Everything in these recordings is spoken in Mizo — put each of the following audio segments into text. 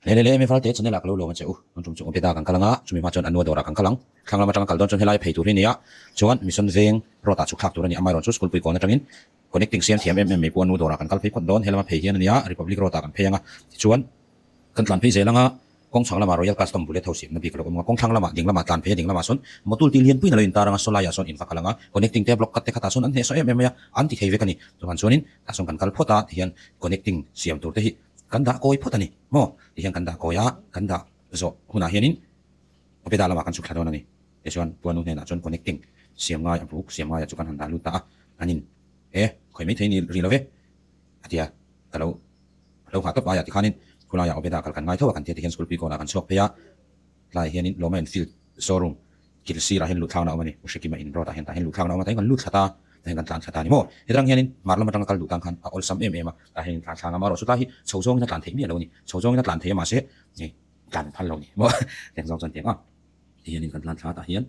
Le le le, Mevalte channel ah ka lo lawm a che u. Tun tum chu Obeda kan kal ang a, chumi hma chuan Anua dawrah kan kal ang. Thlang lam atanga kal dawn chuan helai phei tur hi a ni a, chuan Mission Veng road ah chhuk thlak tur a ni. Amaherawh chu school pui kawn atangin connecting siam thiam em em mai pawh Anu dawrah kan kal phei phawt dawn. Helama phei hian a ni a, Republic road ah kan phei ang a, tichuan kan tlan phei zel ang a, kawng chhak lamah Royal Custom bullet ho siamna bik a lo awm ang a, kawng thlang lamah ding lamah tlan phei a ding lamah sawn motul til hian puiin a lo intar ang a, saw laiah sawn in va kal ang a, connecting te block cut te khatah sawn an hnehsawh em em mai a, an ti thei vek a ni. Chuvang chuanin tah sawn kan kal phawt a, tihian connecting siam tur te hi Kan dah kawi phawt a ni maw? Tihian kan dah kawi a, kan dah zawh hunah hianin Opeda lamah kan chhuk thla dawn a ni. Tichuan Puanu hnenah chuan connecting siam ngai a buk siam ngaiah chu kan han dah lut ta a, an in e khawi mai thei ni rih lo ve a ti a, ka lo lo nghah tawp aiah tikhanin khulaiah Opeda kal kan ngai tho a kan tia tihian school pui kawnah kan chhuak phei a, tlaiah hianin Lawma Enfield showroom Kil sirah hian luhthlakna a awm a ni. U Hrekima in road ah hian tah hian luhthlakna a awm a, tah hian kan lut thla ta, tah hian kan tlan thla ta a ni maw? Hetlangah hianin hmar lam atanga kal duh tan khan a awlsam em em a, tah hian tlan thla ngam a rawh chu tlai hi chho zawngin a tlan theih miah lo a ni. Chho zawngin a tlan thei a mahse hei tlan phal lo a ni maw? Tiang zawng chuan tiang a ti hianin kan tlan thla a tah hian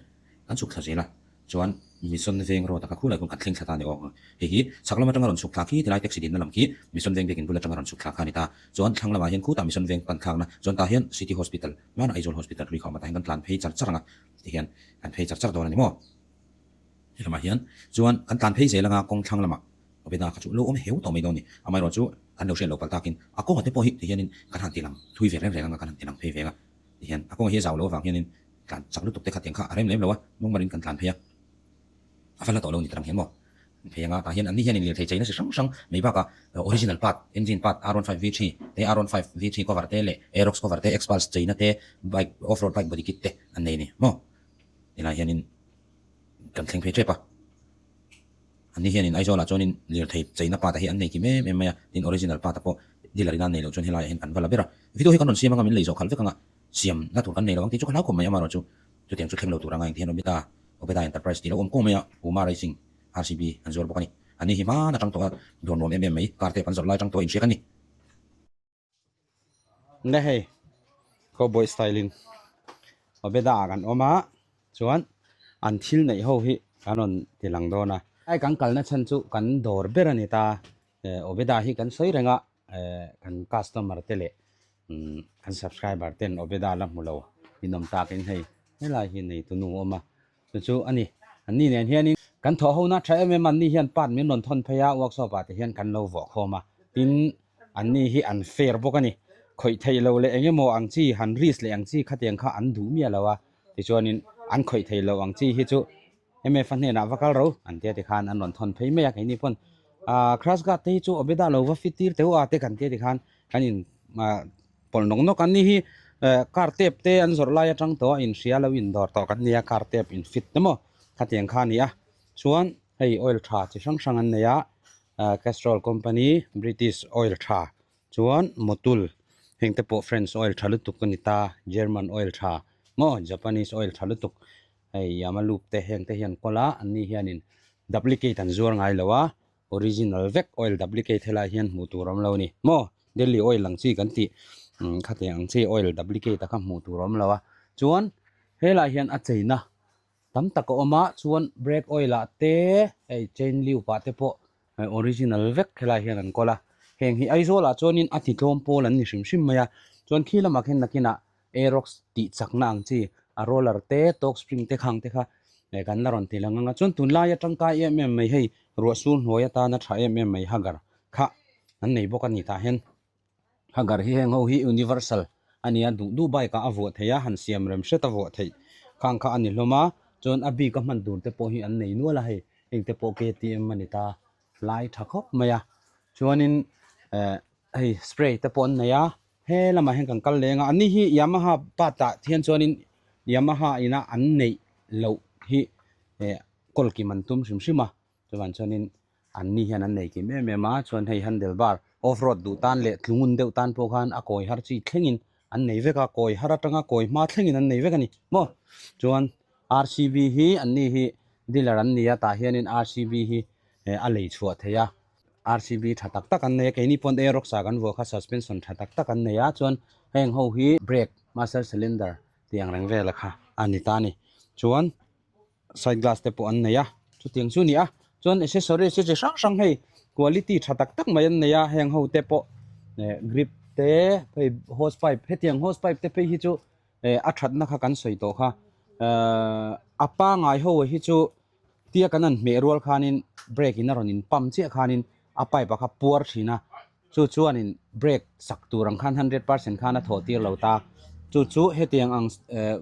kan chhuk thla zel a, chuan Mission Veng road a kha khulai khawn kan thleng thla ta a ni aw. Hei hi chhak lam atanga rawn chhuk thla khi tilai taxi dinna lam khi Mission Veng biakin bul atanga rawn chhuk thla kha a ni ta. Chuan thlang lamah hian khutah Mission Veng pan thlakna chuan tah hian City Hospital Hmana Aizawl Hospital hlui kha awm a tah hian kan tlan phei char char ang a, ti hian kan phei char char dawn a ni maw? He lamah hian chuan kan tlan phei zel anga kawng thlang lamah Obeda kha chu lo awm heu tawh mai dawn a ni. Amaherawh chu kan lo hriat loh palh takin a kawngah te pawh hi ti hianin kan han ti lang thui ve reng reng anga kan han ti lang phei ve ang a, ti hian a kawngah hi a zau loh avang hianin tlan chak lutuk te kha tiang kha a rem lem lo a, mawngmarin kan tlan phei a, a va la tawh lo ni ta rang hian maw? Phei anga tah hian anni hian inlirthei cheina chi hrang hrang mai bakah original part, engine part, R one five V three te, R one five V three cover te leh Aerox cover te, Xpulse cheina te, bike off road bike body kit te an nei a ni maw? Helai hianin kan thleng phei tep a, anni hianin Aizawlah chuanin lirthei cheina part ah hi an nei kim em em mai a, tin original part ah pawh dealer in a nei loh chuan helaiah hian kan va la ber a, video hi kan rawn siam anga min lei zawh khalh vek anga siam na tur kan nei lo ang tih chu ka hlau khawp mai amaherawhchu chutiang chu thleng lo tur anga engti hian awm i ta. Obeda Enterprise tih lo awm kawng mai a, Puma Racing, RCB, an zuar bawk a ni. Ani hi hmaan atang tawh a duan nuam em em mai, car te an zawrh lai atang tawh a inhriak a ni. Ne hei, Cowboy style in Obeda ah kan awm a, chuan an thil neih ho hi kan rawn ti lang dawn a. Ai kan kalna chhan chu kan dawr ber a ni ta, Obeda hi kan sawi reng a, kan customer te leh kan subscriber ten Obeda la hmu lo in awm takin hei helai hi nei tunu a awm a chu chu a ni an ni nen hianin kan thawh ho na tha em em a an ni hian part min rawn thawn phei a workshop ah te hian kan lo vawh khawm a tin an ni hi an fair bawk a ni khawih theih loh leh eng emaw ang chi han risk leh ang chi khatiang kha an duh miah lo a tichuanin an khawih theih loh ang chi hi chu MF a hnenah va kal ro an tia tikhan an rawn thawn phei mai a keini pawn ah crash guard te hi chu Obeda lo va fit tir teuh a te kan tia tikhan kan in ah pawlh nawk nawk an ni hi eh car tape te an zawrh lai atang tawh a inhria lo indawr tawh kan nia car tape in fit te maw khatiang kha a ni a chuan hei oil tha chi hrang hrang an nei a ah castrol company British oil tha chuan motul heng te pawh French oil tha lutuk a ni ta German oil tha maw Japanese oil tha lutuk. Hei Yamalup te heng te hian kawl a, anni hianin duplicate an zuar ngai lo a, original vek oil duplicate helai hian hmuh tur a awm lo a ni maw, Delhi oil ang chi kan tih umm khatiang ang chi oil duplicate a kha hmuh tur a awm lo a, chuan helai hian a cheina tam tak a awm a, chuan brake oil ah te hei chain lube ah te pawh original vek helai hian an kawl a, heng hi Aizawl ah chuanin a ti tlawm pawl an ni hrim hrim mai a, chuan khi lamah khian nakinah Aerox tih chakna ang chi a roller te talk spring te khang te kha eh kan la rawn ti lang ang a chuan tunlai a tangkai em em mai hei ruah sur hnuai atana tha em em mai hagar kha an nei bawk a ni tah hian hagar hi heng ho hi universal a nia duh duh bike ah a vuah theih a han siam rem hret a vuah theih khang kha a ni hlawm a chuan a bik a hman tur te pawh hi an nei nual a hei heng te pawh KTM a ni ta lai tha khawp mai a chuanin eh hei spray te pawh an nei a. He lamah hian kan kal leng a, anni hi Yamaha part ah hian chuanin Yamaha ina an neih loh hi eh kawl kim an tum hrim hrim a, chuvang chuanin anni hian an nei kim em em a, chuan hei handle bar off road duh tan leh tlungun deuh tan pawh khan a kawi har chi thlengin an nei vek a, kawi har atanga kawi hma thlengin an nei vek a ni maw, chuan RCB hi anni hi dealer an ni a tah hianin RCB hi eh a lei chhuah theih a. RCB tha tak tak an nei a, keini pawn Aerox ah kan vuah kha suspension tha tak tak an nei a, chuan heng ho hi brake master cylinder tih ang reng vel kha a ni ta a ni, chuan side glass te pawh an nei a, chutiang chu a ni a, chuan accessories hi chi hrang hrang hei quality tha tak tak mai an nei a, heng ho te pawh eh grip. te hei hose pipe hetiang hose pipe te phei hi chu eh a thatna kha kan sawi tawh kha ehh a pangai ho hi chu tia kan han hmeh rual khanin brake in a rawn in pump chiah khanin a pipe a kha puar thin a chu chuanin brake sak tur ang khan 100% khan a thawh tir lo ta chu chu hetiang ang eh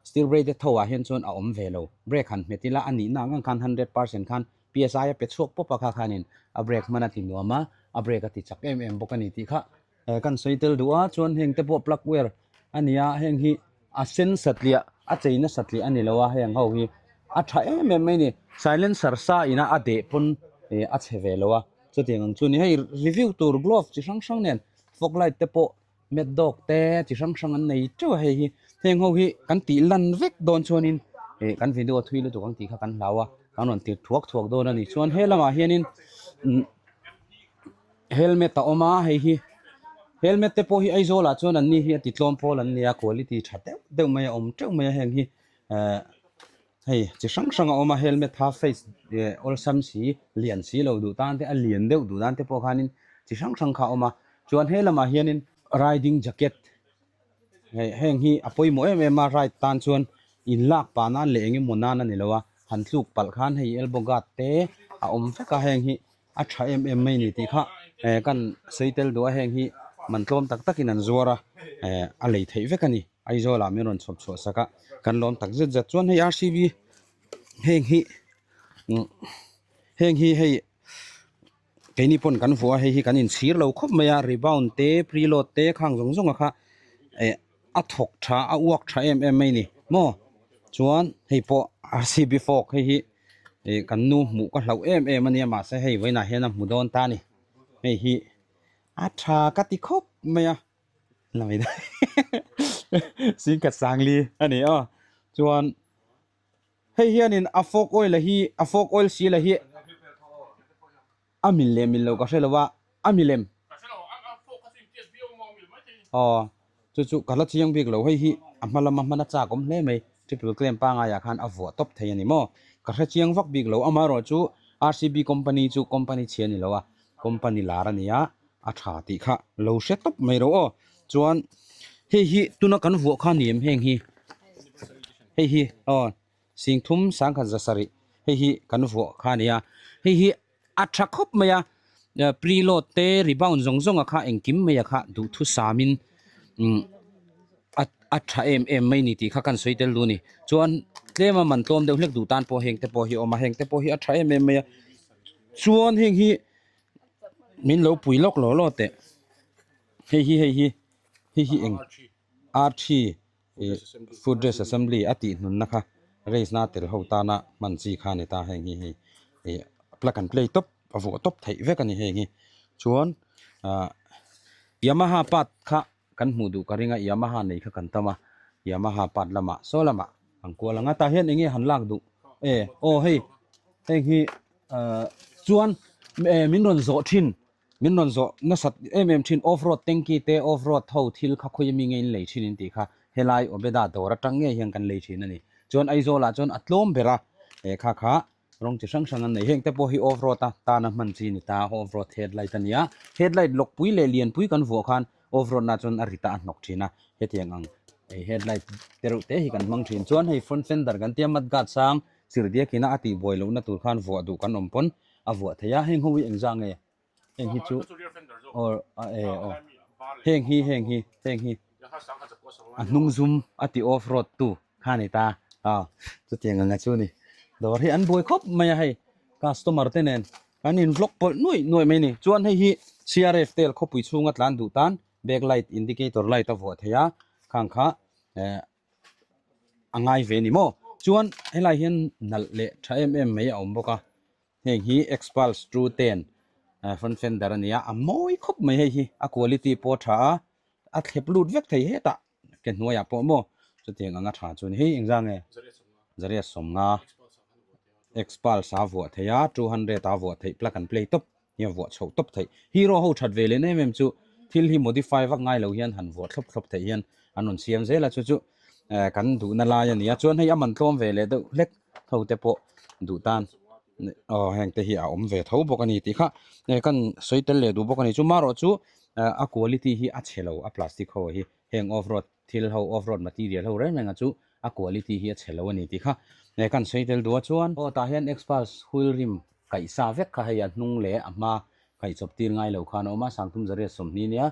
steel braided tho ah hian chuan a awm ve lo brake han hmet ila a nihna ang ang khan 100% khan psi a pe chhuak pawp a kha khanin a brake hman a ti nuam a a brake a ti chak em em bawk a ni tih kha eh kan sawi tel duh a chuan heng te pawh plug wire a ni a heng hi a sen satliah a cheina satliah a ni lo a heng ho hi a tha em em mai a ni silencer sa ina a deh pawn eh a chhe ve lo a chutiang ang chu a ni hei review tur glove chi hrang hrang nen fog light te pawh mad dog te chi hrang hrang an nei teuh a hei hi heng ho hi kan tih lan vek dawn chuanin ih kan video a thui lutuk ang tih kha kan hlau a kan rawn tir thuak thuak dawn a ni chuan he lamah hianin umm helmet a awm a hei hi helmet te pawh hi Aizawl ah chuan an ni hi a ti tlawm pawl an nia quality tha deuh deuh mai a awm teuh mai a heng hi eh hei chi hrang hrang a awm a helmet half face eh awlsam si lian si lo duh tan te a lian deuh duh tan te pawh khanin chi hrang hrang kha a awm a chuan he lamah hianin riding jacket hei heng hi a pawimawh em em a ride tan chuan in lak pah nan leh eng emaw nan a ni lo a han tluk palh khan hei elbow guard te a awm vek a heng hi a tha em em mai a ni tih kha eh kan sawi tel duh a heng hi man tlawm tak tak in an zuar a eh a lei theih vek a ni Aizawl ah min rawn chhawp chhuah sak a kan lawm tak zet zet chuan hei R C B heng hi umm heng hi hei keini pawn kan vuah a hei hi kan inchhir lo khawp mai a rebound te preload te khang zawng zawng a kha eh a thawk tha a uak tha em em mai a ni maw chuan hei pawh R C B fork hei hi ih kan nu hmuh ka hlauh em em a nia mahse hei vawiinah hian a hmu dawn ta a ni hei hi a tha ka ti khawp mai a singkhat sangli a ni a chuan hei hianin a fork oil a hi a fork oil seal a hi a mil leh mil lo ka hre lo a a milem aw chu chu ka la chiang bik lo hei hi a hma lama hman a chak awm hle mai triple claim pangai ah khan a vuah tawp thei a ni maw ka hre chiang vak bik lo amaherawhchu R C B company chu company chhia a ni lo a company lar a ni a a tha tih kha lo hre tawp mai ro aw chuan hei hi tuna kan vuah kha ni em heng hi hei hi aw singthum sangkhat za sarih hei hi kan vuah kha a ni a hei hi a tha khawp mai a preload te rebound zawng zawng a kha engkim mai a kha duhthusam in umm a a tha em em mai ni tih kha kan sawi tel duh a ni chuan tlem a man tlawm deuh hlek duh tan pawh heng te pawh hi a awm a heng te pawh hi a tha em em mai a chuan heng hi min lo pui lawk law law teh hei hi hei hi hei hi eng R three ih foot rest assembly a tih hnunna kha race na tel ho tana hman chi kha a ni ta heng hi hei ih plug and play tawp a vuah tawp theih vek a ni heng hi chuan ah Yamaha part kha kan hmuh duh ka ring a Yamaha nei kha kan tam a Yamaha part lamah saw lamah an kual ang a tah hian eng nge han lak duh e aw hei heng hi ah chuan eh min rawn zawh thin. Min rawn zawh nasat em em thin off road tanky te off road ho thil kha khawi ami nge in lei thin in tih kha helai Obeda dawr atang ngei hian kan lei thin a ni. Chuan Aizawl ah chuan a tlawm ber a he kha kha rawng chi hrang hrang an nei. Heng te pawh hi off road a tana hman chi a ni ta off road headlight a ni a. Headlight lawkpui leh lianpui kan vuah khan off road na chuan a rit a a hnawk thin a. Hetiang ang hei headlight te reuh te hi kan hmang thin. Chuan hei front fender kan tia mudguard sang chirhdiakina a tihbuai lohna tur khan vuah duh kan awm pawn a vuah thei a heng ho hi engzah nge heng hi chu aw a e aw heng hi heng hi heng hi a hnung zum a ti off road tu kha ni ta a chutiang anga chu ni dawr hi an buai khawp mai a hei customer te nen an in vlog pawlh nuaih nuaih mai ni chuan hei hi C R F tel khawpui chhunga tlan duh tan back light indicator light a vuah thei a khang kha eh a ngai ve a ni maw chuan helai hian nalh leh tha em em mai a awm bawk a heng hi xpulse two ten front fender a ni a a mawi khawp mai hei hi a quality pawh a tha a a thlep lut vek thei hetah ke hnuaiah pawh maw chutiang anga tha chu a ni hei engzah nge zariat sawmnga xpulse a vuah theih a 200 a vuah theih plug and play tawp. hi a vuah chhoh tawp theih. Hero ho that ve leh em em chu thil hi modify vak ngai lo hian han vuah thlawp thlawp theih hian an rawn siam zel a chu chu eh kan duhna lai a ni a chuan hei a man tlawm ve leh deuh hlek ho te pawh duh tan aw heng te hi a awm ve tho bawk a ni tih kha eh kan sawi tel leh duh bawk a ni chu marawh chu. a quality hi a chhe lo a plastic ho hi heng off road thil ho off road material ho reng reng a chu a quality hi a chhe lo a ni tih kha kan sawi tel duh a chuan aw tah hian Xpulse wheel rim kaih sa vek kha hei a hnung leh a hma kaih chawp tir ngai lo khan a awm a sangthum zariat sawmhnih nia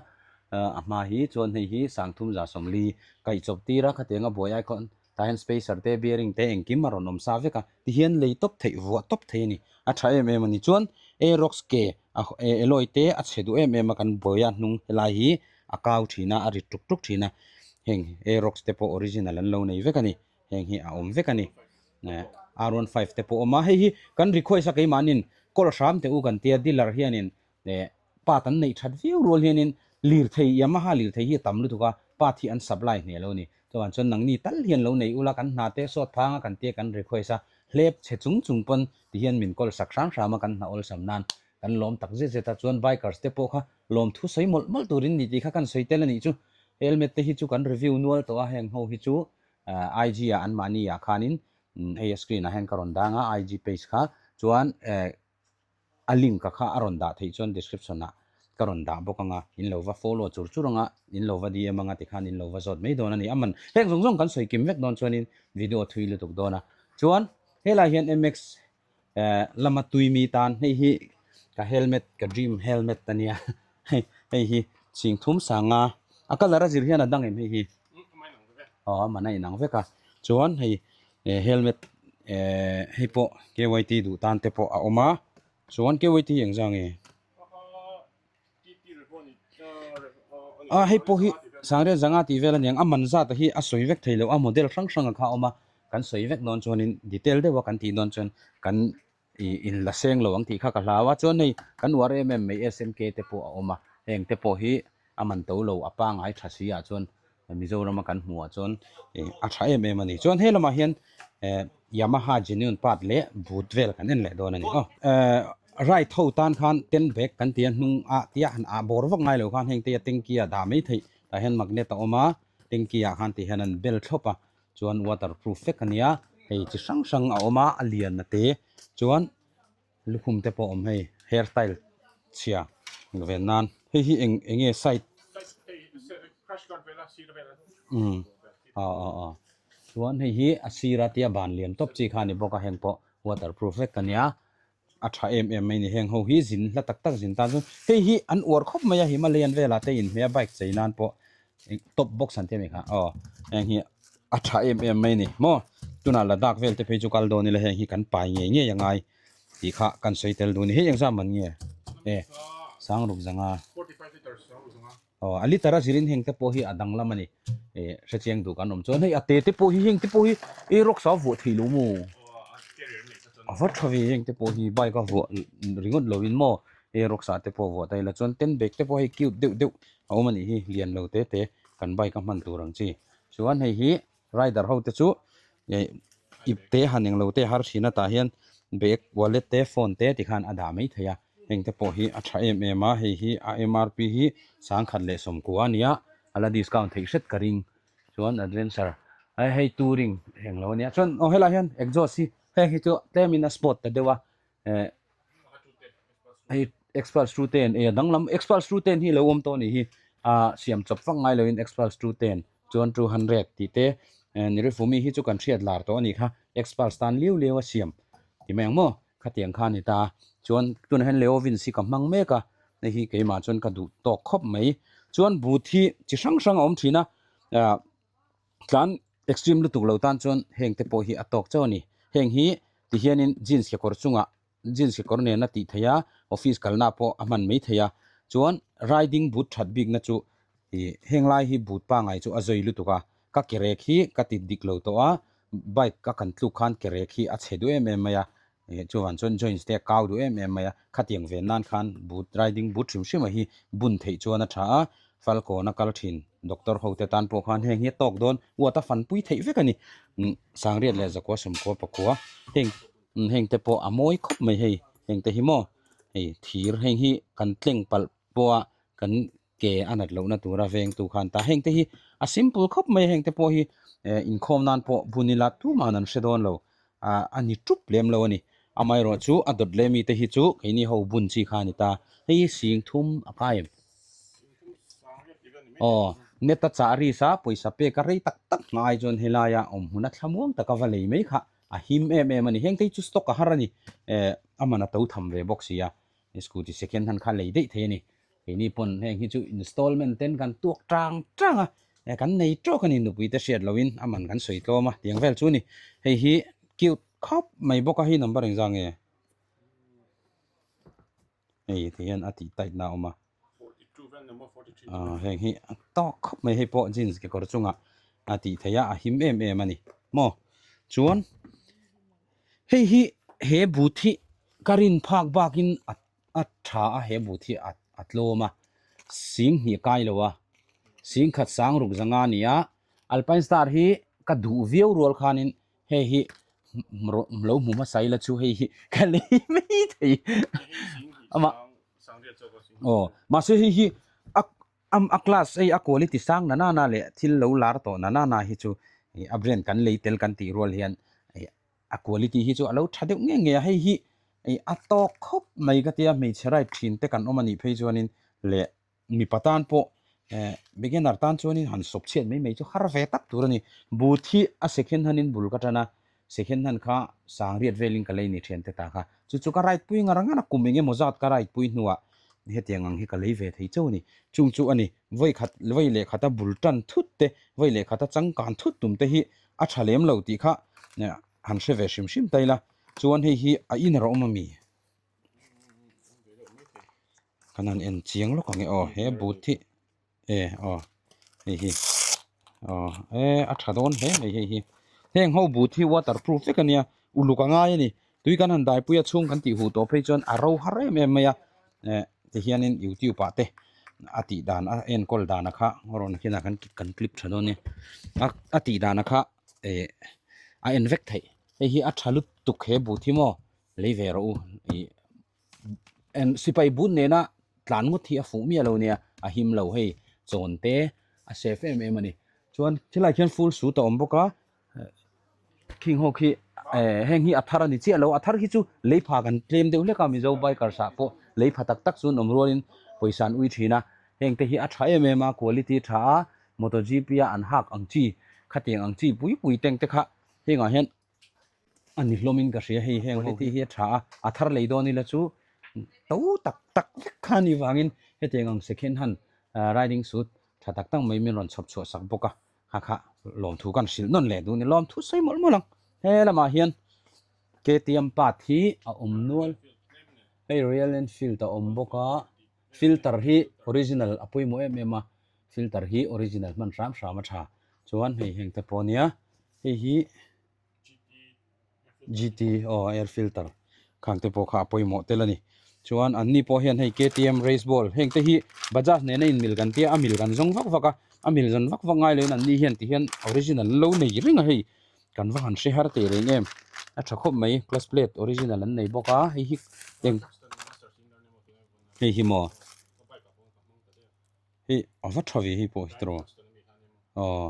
a hma hi chuan hei hi sangthum za sawmli kaih chawp tir a khatiang a buai ai khawn tah hian spacer te bearing te engkim a rawn awm sa vek a tihian lei tawp theih vuah tawp thei a ni a tha em em a ni chuan Aerox ke alloy te a chhe duh em em a kan buai a hnung helai hi a kau thin a a rit tuk tuk thin a heng Aerox te pawh original an lo nei vek a ni heng hi a awm vek a ni R one five te pawh a awm a hei hi kan request a keimahnin kawl hram teh u kan tia dealer hianin eh part an neih that viau rual hianin lirthei Yamaha lirthei hi a tam lutuk a part hi an supply hneh lo a ni chuan chuan nangni tal hian lo nei ula kan hna te sawt phang a kan tia kan request a hlep chhe chung chung pawn ti hian min kawl sak hrang hram a kan hna awlsam nan kan lawm tak zet zet a chuan bikers te pawh kha lawm thu sawi mawlh mawlh turin ni tih kha kan sawi tel a nih chu helmet te hi chu kan review nual tawh a heng ho hi chu IG ah anmahni ah khanin hei a screen ah hian ka rawn dang a IG page kha chuan eh a link a kha a rawn dah theih chuan description ah ka rawn dah bawk anga in lo va follow chur chur anga in lo va DM anga tikhan in lo va zawt mai dawn a ni a man heng zawng zawng kan sawi kim vek dawn chuanin video thui lutuk dawn a chuan helai hian MX eh lama tui mi tan hei hi ka helmet ka dream helmet a nia hei hei hi chhing thum sanga a colour a zir hian a dang em hei hi aw a man a inang vek a chuan hei eh helmet eh hei pawh K_Y_T duh tan te pawh a awm a chuan K_Y_T engzah nge a hei pawh hi sangriat zanga tih vel a niang a man zat hi a sawi vek thei lo a model hrang hrang a kha a awm a kan sawi vek dawn chuanin detail deuh a kan tih dawn chuan kan ih in la seng lo ang tih kha ka hlau a chuan hei kan uar em em mai S_M_K te pawh a awm a heng te pawh hi a man to lo a pangai tha si ah chuan Mizoram a kan hmuh ah chuan ih a tha em em a ni chuan he lamah hian eh Yamaha genuine part leh boot vel kan en leh dawn a ni aw eh ride ho tan khan ten bag kan ti a hnung ah tia han ah bawr vak ngai lo khan heng te a tanky ah dah mai theih tah hian magnet a awm a tanky ah khan ti hian an bel thlawp a chuan waterproof vek a nia hei chi hrang hrang a awm a a lian a te chuan Lukhum te pawh awm hei hair style chhia ven nan hei hi eng eng nge side umm aw aw aw chuan hei hi a sir a tia ban lian tawp chi kha a ni bawk a heng pawh waterproof vek a nia a tha em em mai a ni heng ho hi zin hla tak tak zin tan chuan hei hi an uar khawp mai a Himalayan velah te inhmeh a bike chei nan pawh top box an ti a mi kha aw heng hi a tha em em mai a ni maw tunah Ladakh vel te phei chu kal dawn ila heng hi kan pai ngei ngei a ngai tih kha kan sawi tel duh a ni hei engzah man nge e sangruk zanga aw a liter a zirin heng te pawh hi a danglam a ni e hrechiang duh kan awm chuan hei a te te pawh hi heng te pawh hi ei rawk sa vuah thei lo maw a va tha ve heng te pawh hi bike a vuah ringawt lo in maw ei rawk sa te pawh vuah ta ila chuan ten bag te pawh hei cute deuh deuh a awm a nih hi lian lo te te kan bike a hman tur ang chi chuan hei hi rider ho te chu eh ip te han englo te har thin a tah hian bag wallet te phone te tikhan a dah mai thei a heng te pawh hi a tha em em a hei hi a M_R_P hi sangkhat leh sawmkua a ni a a la discount theih hret ka ring chuan adventure hei touring englo a nia chuan aw helaiah hian exhaust hi heng hi chu tlemin a sport ta deuh a eh hei Xpulse two ten eh a danglam Xpulse two ten hi lo awm tawh a nih hi ah siam chawp vak ngai loin Xpulse two ten chuan two hundred tih te eh Nirifumi hi chu kan hriat lar tawh a nih kha Xpulse tan liu liau a siam ti mai ang maw khatiang kha a ni ta chuan tunah hian Leovins hi ka hmang mek a hei hi keimah chuan ka duh tawk khawp mai chuan boot hi chi hrang hrang a awm thin a ah tlan extreme lutuk lo tan chuan heng te pawh hi a tawk chauh a ni heng hi ti hianin jeans kekawr chungah jeans kekawr nen a tih theih a office kalna pawh a hman mai theih a chuan riding boot that bikna chu ih heng lai hi boot pangai chu a zawi lutuk a ka ke rek hi ka ti dik lo tawh a bike a kan tluk khan ke rek hi a chhe duh em em mai a Ih chuan chuan joints te a kau duh em em mai a, khatiang ve nan khan boot riding boot hrim hrim a hi bun theih chuan a tha a, Falkawn a kal thin doctor ho te tan pawh khan heng hi a tawk dawn uat a fanpui theih vek a ni umm sangriat leh zakua sawmkua pakua heng umm heng te pawh a mawi khawp mai hei heng te hi maw hei thir heng hi kan tleng palh pawh a kan ke a nat lohna tura vengtu khan ta heng te hi a simple khawp mai a heng te pawh hi eh inkhawm nan pawh bun ila tumah an hre dawn lo ah a ni tup lem lo a ni amaherawh chu a dawt leh mi te hi chu keini ho bun chi kha a ni ta hei hi sing thum a kai em. Aw, net a chah ris a, pawisa pek a rei tak tak hma ai chuan helaia awm hmun a thlamuang taka va lei mai kha a him em em a ni. Heng te hi chu stock a har a ni, eh a man a to tham ve bawk si a, scooty second hand kha lei daih thei a ni. Keini pawn heng hi chu installment ten kan tuak tang tang a, eh kan nei tawk a ni nupui te hriat loin a man kan sawi tlawm a, tiang vel chu a ni. Hei hi cute khawp mai bawk a, hei number engzah nge? Hei ti hian a tih tight na a awm a ah heng hi a tawk khawp mai hei pawh jeans kekawr chungah a tih theih a a him em em a ni maw chuan hei hi he but hi ka rin phak bakin a a tha a he but hi a a tlawm a sing hnih kai lo a sing khat sang ruk zanga a ni a alpine star hi ka duh viau rual khanin hei hi lo hmu hmasa ila chu hei hi ka lei mai thei ama aw mahse hei hi a a class hei a quality sang na nana leh thil lo lar tawh na nana hi chu ih a brand kan lei tel kan tih rual hian ih a quality hi chu a lo tha deuh nge nge a hei hi ih a tawk khawp mai ka tia hmeichhe ride thin te kan awm a nih phei chuanin leh Mipa tan pawh eh beginner tan chuanin han sawp chhiat mai mai chu har ve tak tur a ni. But hi a second hand in bul ka tan a, second hand kha sangriat velin ka lei ni thian te ta kha. Chu chu ka ride pui ngar ngar a, kum eng emaw zat ka ride pui hnuah hetiang ang hi ka lei ve thei chauh a ni. Chung chu a ni, vawi khat vawi leh khata bul tan thut te, vawi leh khata changkan thut tum te hi a tha lem lo tih kha han hre ve hrim hrim ta ila. Chuan hei hi a inner a awm a mi? Kan han en chiang lawk ang e aw he but hi e aw hei hi aw e a tha dawn hle mai hei hi heng ho but hi water proof vek a nia uluk a ngai a ni tui kan han dai pui a chhung kan tih huh tawh phei chuan a ro har em em mai a eh tihianin youtube ah te a tih dan a enkawl dan a kha rawn khian kan kan clip tha dawn a ni a a tih dan a kha eh a en vek theih hei hi a tha lutuk he but hi maw. Lei ve rawh u ih en sipai but nena tlan ngawt hi a fuh miah lo nia a him lo hei chawn te a safe em em a ni chuan thilai khian full suit a awm bawk a khing ho khi eh heng hi a thar a ni chiah lo a thar hi chu lei pha kan tlem deuh hlek a mizo bikers ah pawh lei pha tak tak chu an awm rualin pawisa an ui thin a heng te hi a tha em em a quality tha a moto gp a an hak ang chi khatiang ang chi pui pui teng te kha hengah hian A ni hlawmin ka hria hei heng quality hi a tha a, a thar lei dawn ila chu to tak tak vek kha a nih vangin hetiang ang second hand riding suit tha tak tak mai min rawn chhawp chhuah sak bawk a, kha kha lawmthu kan hrilh nawn leh duh a ni lawmthu sawi mawlh mawlh ang. He lamah hian KTM part hi a awm nual hei Royal Enfield a awm bawk a, filter hi original a pawimawh em em a, filter hi original hman hram hram a tha chuan hei heng te pawh a nia. Hei hi GT aw air filter khang te pawh kha a pawimawh tel a ni chuan an ni pawh hian hei KTM race ball heng te hi Bajaj nena in mil kan tia a mil kan zawng vak vak a a mil zawn vak vak ngai loin an ni hian ti hian original an lo nei reng a hei kan va han hre har teh reng em a tha khawp mai clutch plate original an nei bawk a hei hi eng hei hi maw hei a va tha ve hei pawh hi tiraw aw.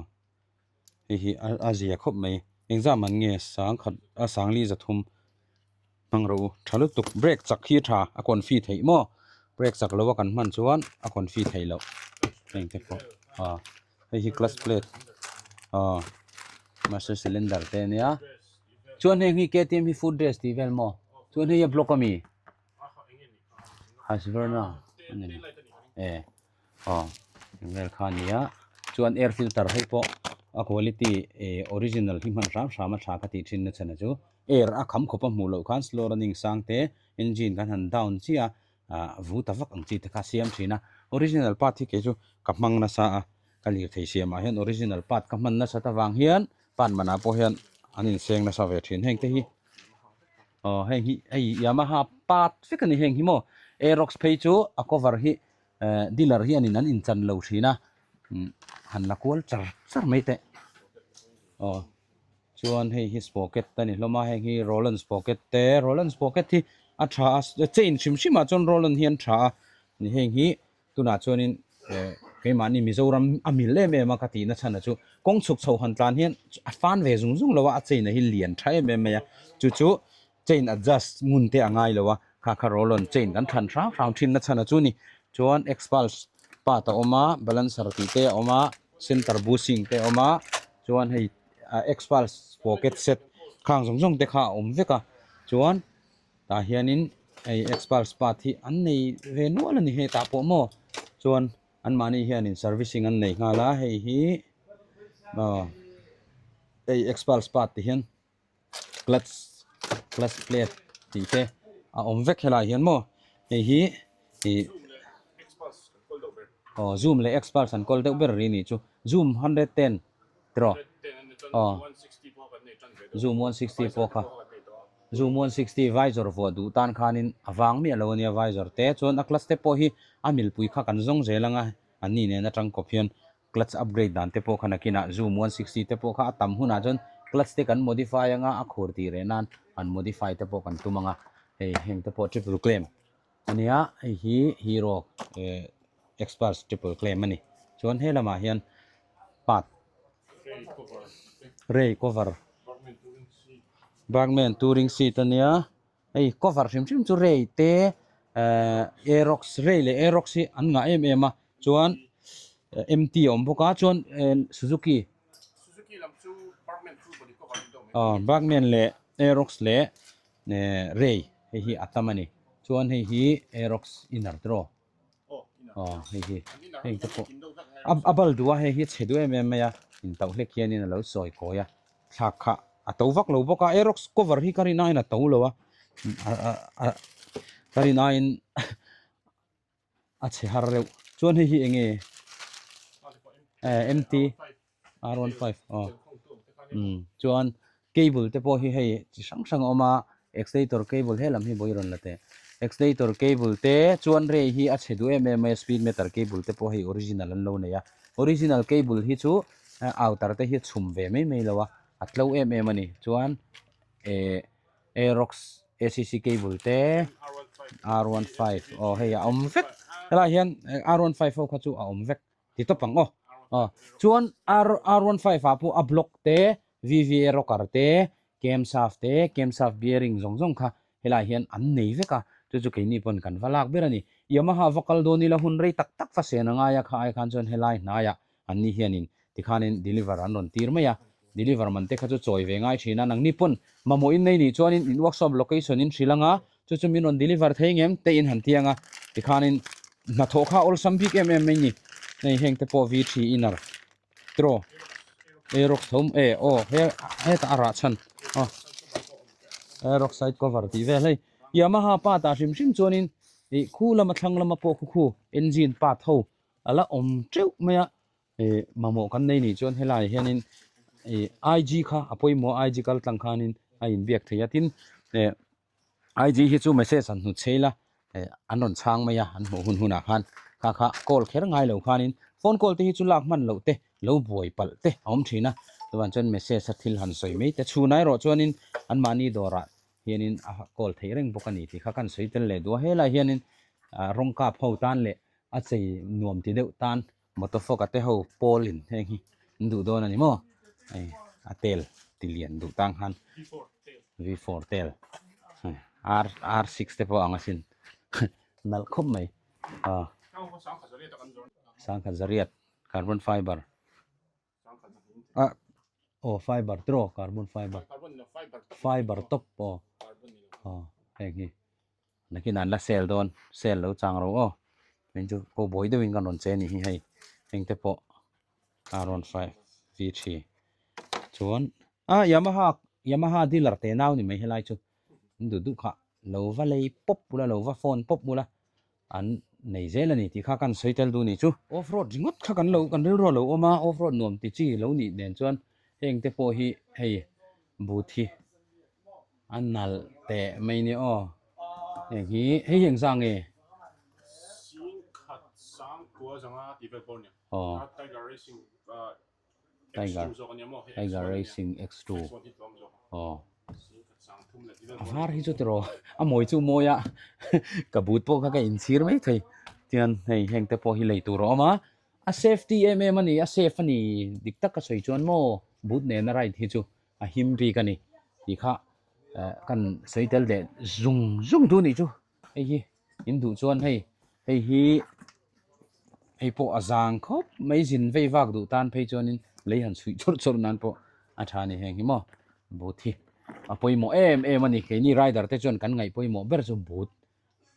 Hei hi a zia khawp mai engzah man nge sang khat a sangli zathum hmang rawh u tha lutuk brake chak hi a tha a confi theih maw brake chak lo a kan hman chuan a confi theih loh heng te pawh ah hei hi clutch plate ah master cylinder te ania chuan heng hi K T M hi foot rest tih vel maw chuan hei hi a block ami husqvarna a ni e. Aw eng vel kha a ni a chuan air filter hei pawh a quality eh original hi hman hram hram a tha ka tih thin na chhan a chu air a kham khawp a hmuh loh khan slow running sang te engine kan han down chiah a ah vu ta vak ang chi te kha a siam thin a original part hi kei chu ka hmang nasa a ka lirthei siamah hian original part ka hman nasat avang hian part manah pawh hian an inseng nasa ve thin heng te hi aw heng hi hei Yamaha part vek a ni heng hi maw aerox phei chu a cover hi. Eh dealer hianin an inchan lo thin a han la kual char char mai teh aw chuan hei hi sprocket a ni hlawm a heng hi roland sprocket te roland sprocket hi a tha a chain hrim hrim ah chuan roland hi an tha a ni heng hi tunah chuanin eh keimahni Mizoram a mil em em a ka tihna chhan a chu kawng chhuk chho han tlan hian a fan ve zung zung lo a a chain a hi lian tha em em mai a chu chu chain adjust ngun te a ngai lo a kha kha roll on chain kan thlan hrang hrang thin na chhan a chu ni chuan xpulse. Part a awm a balancer tih te a awm a center bushing te a awm a chuan hei ah xpulse pocket set khang zawng zawng te kha a awm vek a chuan tah hianin hei xpulse part hi an nei ve nual a ni hetah pawh maw chuan anmahni hianin servicing an nei nghal a hei hi aw hei xpulse part ti hian. Clutch clutch plate tih te a awm vek helaiah hian maw hei hi ih aw zoom leh xpulse an kawl deuh ber ri nih chu zoom 110 tiraw aw zoom 160 pawh kha zoom 160 visor vuah duh tan khanin a vang miah lo ania visor te chuan a clutch te pawh hi a milpui kha kan zawng zel anga an ni nen atang kawp hian. Clutch upgrade dan te pawh kha nakinah Zoom 160 te pawh kha a tam hunah chuan clutch te kan modify anga a khur tih reh nan han modify te pawh kan tum anga hei heng te pawh triple claim ania hei hi Hero eh Xpulse triple claim ani chuan he lamah hian part Ray cover Burgman touring seat ania hei cover hrim hrim chu Ray te eh Aerox Ray leh Aerox hi an ngah em em a chuan MT a awm bawk a chuan Suzuki aw Burgman leh Aerox leh Ray hei hi a tam a ni chuan hei hi Aerox inner draw aw hei hi heng te pawh a bal duh a hei hi a chhe duh em em mai a intauh hlek hianin a lo sawi kawi a thlak kha a to vak lo bawk a Aerox cover hi ka rin aiin a to lo a ka rin aiin. A chhe har reuh chuan hei hi eng nge eh MT R15 aw umm chuan cable te pawh hi hei chi hrang hrang a awm a accelerator cable he lam hi vawi rawn la teh accelerator cable te chuan ray hi a chhe duh em em mai a speed meter cable te pawh hei original an lo nei a original cable hi chu outer te hi a chhum ve mai mai lo a a tlo em em a ni chuan eh. Aerox acc cable te R15 aw hei a awm vek helaiah hian R15 ho kha chu a awm vek ti tawp ang aw aw chuan R R15 ah pawh a block te VVA rocker te camshaft te camshaft bearing zawng zawng kha helaiah hian an nei vek a chu chu keini pawn kan va lak ber a ni Yamaha va kal dawn ila hun rei tak tak va sen a ngai a kha ai khan chuan helai hnaiah An ni hianin tikhanin deliver an rawn tir mai a, deliver man te kha chu chawi ve ngai thin a, nangni pawn mamawh in nei nih chuanin in workshop location in hrilh anga chu chu min rawn deliver thei ngem te in han tiang a, tikhanin hnathawh kha awlsam bik em em mai ni, hei heng te pawh V three inner draw Aerox tho e aw he hetah a rah chhan aw Aerox side cover tih vel hei Yamaha part ah hrim hrim chuanin ih khu lama thlang lama pawh khu khu engine part ho a la awm teuh mai a ih mamawh kan nei nih chuan helaiah hianin ih IG kha a pawimawh a IG kal tlang khanin a inbiak thei a tin eh IG hi chu message an hnut chheil a eh an rawn chhang mai a an hmuh hun hunah khan kha kha call kher ngai lo khanin phone call te hi chu lak hman loh te lo buai palh te a awm thin a chuvang chuan message a thil han sawi mai te chhunah erawh chuanin anmahni dawrah hianin a call theih reng bawk a ni tih kha kan sawi tel leh duh a helaiah hianin ah rawng kap ho tan leh a chei nuam ti deuh tan motofog a te ho pawl in heng hi an duh dawn a ni maw hei a tel ti lian duh tang khan v four tel r r six te pawh ang asin nalh khawp mai ah sangkhat zariat carbon fiber. Ah aw fiber tiraw carbon fiber fiber top aw aw heng hi nakin an la sale dawn sale lo chang ro aw heng chu cowboy deuhin kan rawn che anih hi hei heng te pawh a rawn fai v three chuan ah yamaha yamaha dealer te nau ni mai helai chu an duh duh kha lo va lei pawp ula lo va phone pawp ula an nei zel a ni tih kha kan sawi tel duh ni chu. Off road ringawt kha kan lo kan rilru a lo awm a, off road nuam ti chi lo nih nen chuan heng te pawh hi hei but hi a nalh teh mai nia aw heng hi hei hi engzah nge? Aw Tiger Tiger Racing X2 aw a var hi chu tiraw a mawi chu mawi a ka but pawh kha ka inchhir mai thei tian hei heng te pawh hi lei tur a awm a a safety em em a ni a safe a ni dik tak ka sawi chuan maw but nena ride hi chu a him bik a ni tih kha eh kan sawi tel leh zung zung duh a nih chu hei hi in duh chuan hei hei hi. Hei pawh a zang khawp mai zin vei vak duh tan phei chuanin lei han chhuih chawrh chawrh nan pawh a tha a ni heng hi maw boot hi a pawimawh em em a ni keini rider te chuan kan ngaih pawimawh ber chu boot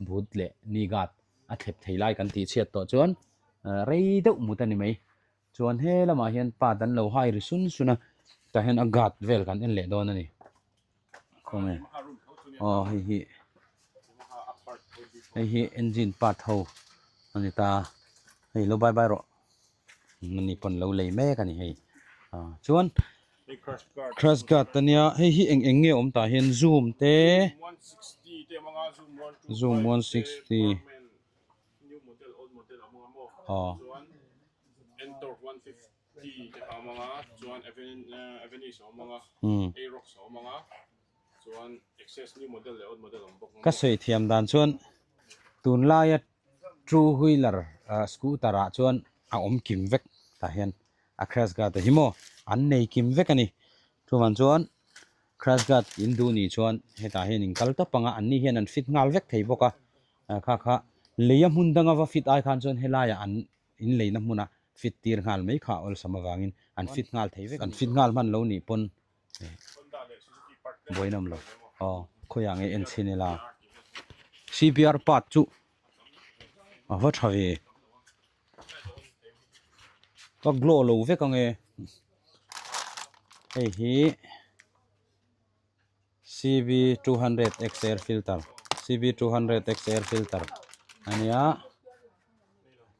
boot leh knee guard a thlep thei lai kan tih chhiat tawh chuan rei deuh mut a ni mai chuan he lamah hian part an lo hai ri sun sun a tah hian a guard vel kan en leh dawn a ni. Khawnge aw hei hi hei hi engine part ho a ni ta hei lo bye bye rawh ani pawn lo lei mek a ni hei ah chuan crash guard ania hei hi eng eng nge awm tah hian zoom te zoom 160 aw. Ka sawi thiam dan chuan tunlaia two wheeler scooter ah chuan a awm kim vek tah hian a crash guard te hi maw an nei kim vek a ni chuvang chuan crash guard in duh nih chuan hetah hian in kal tawp ang a an ni hian an fit nghal vek thei bawk a kha kha leia hmun danga va fit ai khan chuan helaiah an in leina hmuna fit tir nghal mai kha awlsam avangin an fit nghal thei vek an fit nghal hman lo nih pawn buaina awm lo aw khawiah nge en chhin ila C_B_R part chu a va tha ve ka glow lo vek ange hei hi. C_B 200 X air filter C_B 200 X air filter ania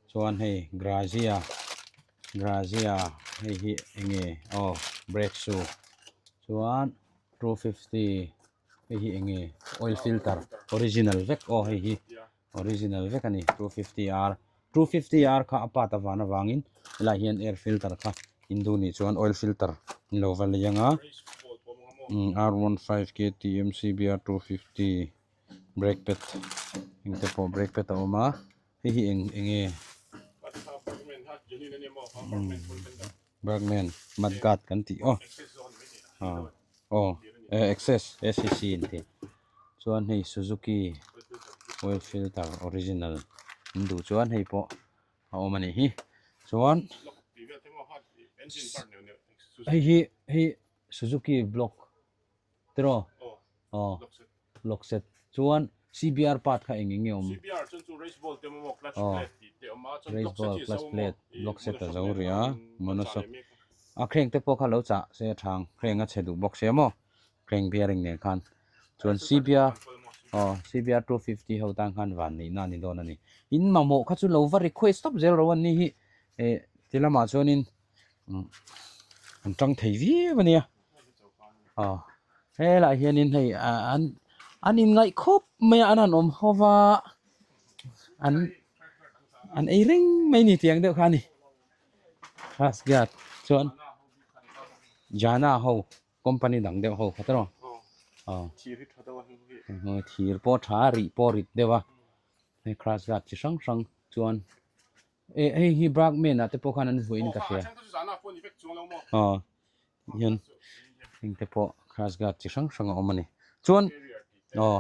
chuan hei Grazia Grazia hei hi enge aw brake shoe chuan 250 hei hi enge oil filter original vek aw hei hi original vek ani 250 R 250 R kha a part avan avangin helaiah hian air filter kha in duh nih chuan oil filter an lo va lei anga R 15 KTM CBR 250 brake pad engte pawh brake pad a awm a hei hi eng enge Bergman mudguard kan tih aw aw access acc an ti chuan hei Suzuki oil filter original an duh chuan hei pawh a awm a nih hi chuan hei hi hei Suzuki block tiraw aw block set chuan C_B_R part kha eng eng nge awm aw race ball clutch plate block set a zo rih a monoshock a crank te pawh kha lo chah se a thang crank a chhe duh bawk sia maw crank bearing nen khan chuan C_B_R aw C_B_R 250 ho tan khan van neih na a ni dawn a ni in mamawh kha chu lo va request tawp zel ro an ni hi eh ti lamah chuanin an tang thei viau a nia. Aw helaiah hianin hei an an inngaih khawp mai a an han awm ho va an an ei reng mai a ni tih ang deuh kha a ni class guard chuan Jana ho company dang deuh ho kha tawh aw thir pawh a tha a rih pawh a rit deuh a hei class guard chi hrang hrang chuan. Eh hei hi Brahman ah te pawh khan an vuahin ka hria aw hian heng te pawh crash guard chi hrang hrang a awm a ni chuan aw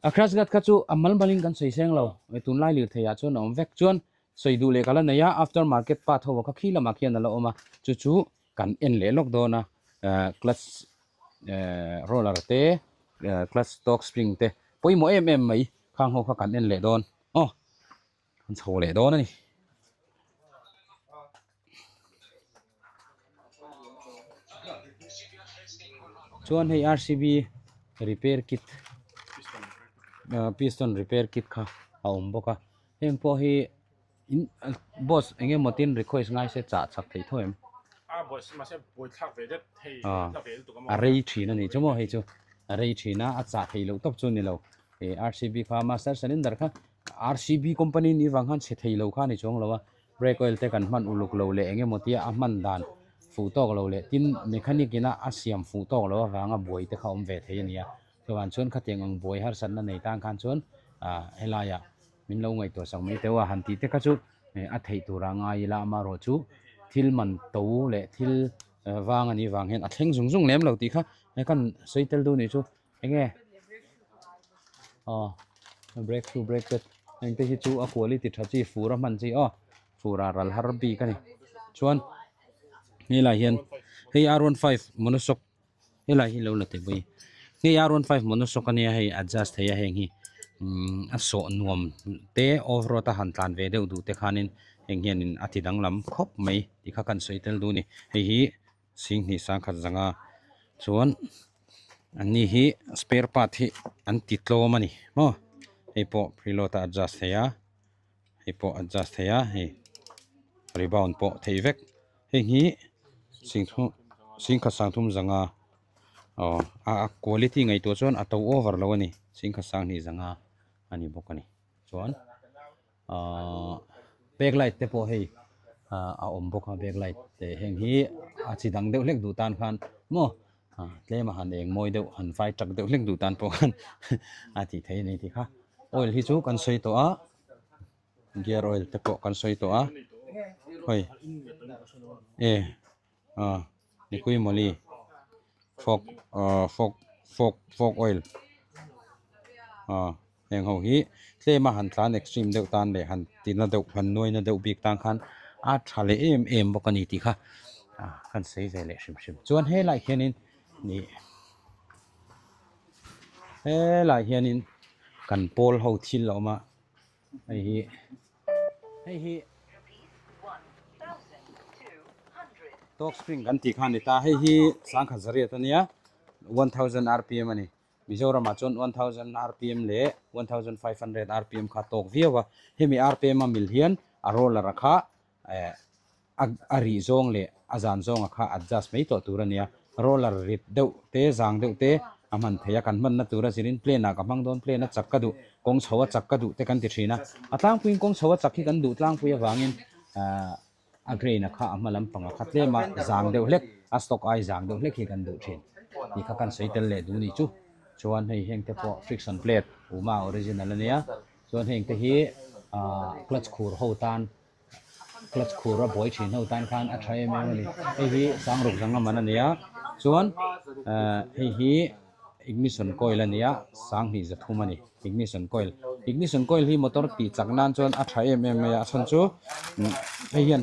a crash guard kha chu a mal malin kan sawi seng lo tunlai lirthei ah chuan a awm vek chuan sawi duh leh ka la nei a after market part ho kha khi lamah khian a la awm a chu chu kan en leh lawk dawn a eh clutch eh roller te eh clutch torque spring te pawimawh em em mai khang ho kha kan en leh dawn aw. An chho leh dawn a ni. Chuan hei RCB repair kit ah piston repair kit kha a awm bawk a heng pawh hi in boss eng emaw tin request ngai se chah chak theih tho em? A rei thin a nih chu maw hei chu a rei thin a a chah theih loh tawp chu a ni lo ih RCB kha master cylinder kha RCB company nih vang khan chhe thei lo kha a ni chuang lo a, brake oil te kan hman uluk lo leh eng emaw tia a hman dan fuh tawk lo leh tin mechanic ina a siam fuh tawk loh avanga buai te kha awm ve thei a ni a, chuvang chuan khatiang ang buai harsatna nei tan khan chuan ah helaiah min lo ngaihtuah sak mai teuh a han tih te kha chu a theih tur a ngai ila amaherawh chu thil man to leh thil vang a nih vang hian a thleng zung zung lem lo tih kha kan sawi tel duh nih chu. Enge aw brake shoe brake pad. Heng te hi chu a quality tha chi fur a hman chi aw fur ah ral har bik a ni chuan helai hian hei r 15 monoshock helai hi lo la teh pawh hi hei r 15 monoshock ania hei adjust thei a heng hi umm a sawh nuam te off road a han tlan ve deuh duh te khanin heng hianin a ti danglam khawp mai tih kha kan sawi tel duh a ni hei hi. Singhnih sangkhat zanga chuan an ni hi spare part hi an ti tlawm a ni maw hei pawh preload a adjust thei a hei pawh adjust thei a hei rebound pawh thei vek heng hi singthum singkhat sangthum zanga aw a quality ngaihtuah chuan a to over lo a ni singkhat sanghnih zanga a ni bawk a ni chuan. Ahh back light te pawh hei ah a awm bawk a back light te heng hi a chi dang deuh hlek duh tan khan maw ah tlem a han eng mawi deuh han vai tak deuh hlek duh tan pawh khan a tih theih a ni tih kha oil hi chu kan sawi tawh a gear oil te pawh kan sawi tawh a hawi e ah liquid moly fork ah fork fork fork oil ah. Heng ho hi tlem a han tlan extreme deuh tan leh han tina deuh han nuai na deuh bik tan khan a tha leh em em bawk a ni tih kha ah kan sawi ve leh hrim hrim. Chuan helaiah hianin ih helaiah hianin kan pawl ho thil a awm a hei hi hei hi talk spring kan tih kha a ni ta hei hi sangkhat zariat a nia 1000 rpm a ni. Mizoramah chuan 1000 rpm leh 1500 rpm kha tawk viau a, hemi rpm a mil hian a roller a kha eh a rih zawng leh a zan zawnga kha adjust mai tawh tur a nia. Roller rit deuh te zang deuh te a hman theih a, kan hmanna tura zirin plane ah ka hmang dawn plane a chak ka duh, kawng chho a chak ka duh te kan ti thin a, a tlangpuiin kawng chho a chak hi kan duh tlangpui avangin eh A grain a kha a hma lampang a kha tlem a zang deuh hlek a stock ai zang deuh hlek hi kan duh thin tih kha kan sawi tel leh duh nih chu chuan hei heng te pawh friction plate Uma original a nia chuan heng te hi ah clutch khur ho tan clutch khur a buai thin ho tan khan a tha em em a ni hei hi sangruk zang a man a nia chuan ah hei hi ignition coil a nia sanghnih zathum a ni. Ignition coil ignition coil hi motor tih chak nan chuan a tha em em mai a a chhan chu hei hian